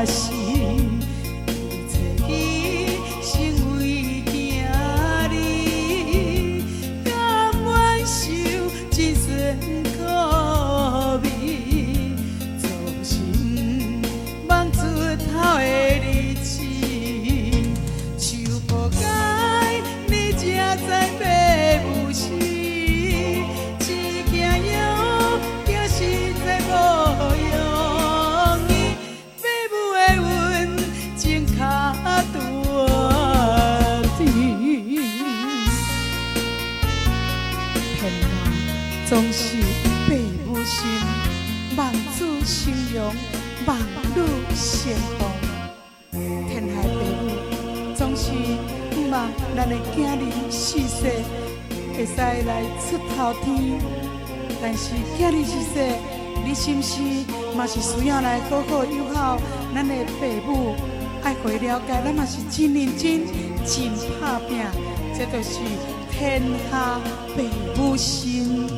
是，一切犧牲為囝兒，甘願受真酸苦味，做心望出頭的日子，樹仆街，你才知爸母死，一件用行實在無容易，爸母的溫情較大甜。天下總是爸母心，望子成龍，望女成鳳。天下的爸母總是向望咱的囝兒四世會使來出頭天，但是囝兒四世，你是毋是嘛是需要來好好友好咱的爸母？愛會了解，咱嘛是真認真、真拍拚，這就是天下爸母心。